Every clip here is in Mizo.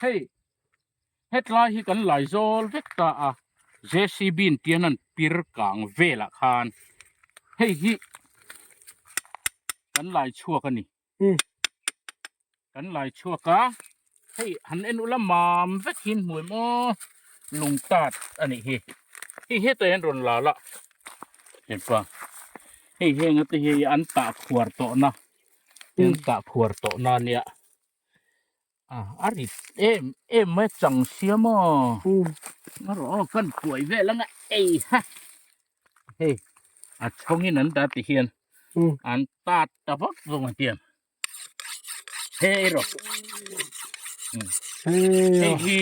Hei hetlai hi kan laizawl vek ta a JCB in tian an pir kang velah khan hei hi kan lai chhuak a ni. Kan lai chhuak a hei han en ula mam vek hian hmu em aw lung tat a nih hi hei hetah hian rawn la la hepa hei heng ate hi an tah khuar tawh na an tah khuar tawh na ania a rit em em mai a chang sia maw erawh aw kan kuai vel anga ei ha hei a chhawngin an dah ti hian an tat ta vak vak ang tiang hei rawh hei hi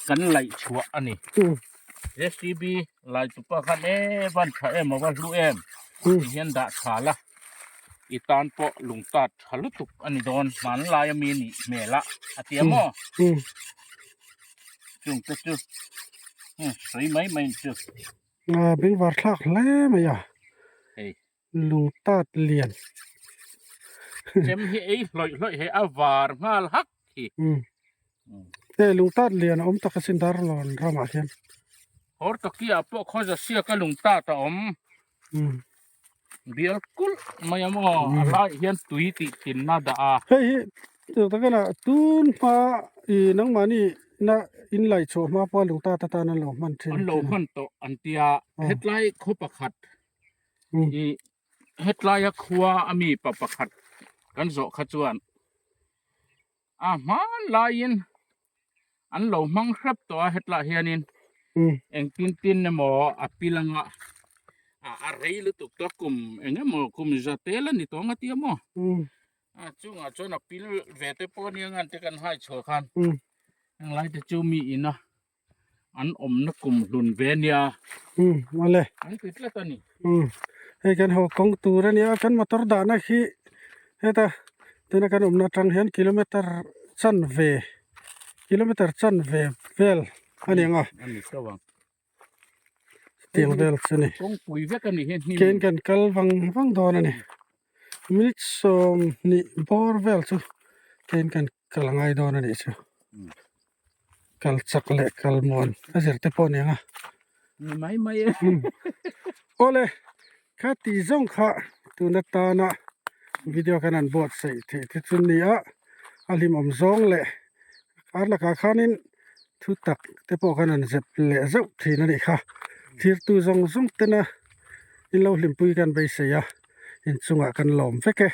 kan laih chhuah a ni JCB lai tupa khan e van tha em a va hlu em ti hian dah tha la i tan pawh lung tat tha lutuk a ni dawn hmanlai ami a nih hmel a a ti a maw chung te chu sawi mai mai chu. Bengvar thlak hle mai a. Hei. Lung tat lian. Chem hi ei hlawih hlawih hei a var nghal hak hi. Hei lung tat lian a awm tak asin Darlawn ramah hian. Hawr takia pawh khaw Zasiaka lung tat a awm. Bial kulh mai a maw a laiah hian tui tih tinna dah a. Hei hi tih takena tun hma i nangmahni na in laih chhuah hma pawh lung tat atan an lo hman thin. An lo hman tawh an tia hetlai khaw pakhat I hetlaia khua a mi pa pakhat kan zawh kha chuan a hman laiin an lo hmang hrep tawh a hetlai hianin engtin tin emaw a pil anga a rei lutuk tawh a kum eng emaw kum za tel a ni tawh ang a tia maw a chungah chuan a pil ve te pawh ania ngan te kan hai chhuah khan englai te chu mi ina an awmna kum hlun ve ania um awle an ti tlat a ni um hei kan haw kawng tur ania kan motor dahna khi heta tuna kan awmna atang hian kilometer chanve kilometer chanve vel a ni ang a ani tho ang tiang vel chu ani kawngpui vek a ni hi hnim kein kan kal vang vang dawn a ni minute sawmhnih bawr vel chu kein kan kal a ngai dawn a nih chu kal chak leh kal muan a zir te pawh a ni ang a ni mai mai e awle kha tih zawng kha tun atana video kan han buatsaih theih te chu ni a a hlimawm zawng leh kar lakah khanin thu tak te pawh kan han zep leh zeuh thin a nih kha thirtu zawng zawng tena in lo hlimpui kan beisei a inchungah kan lawm vek e.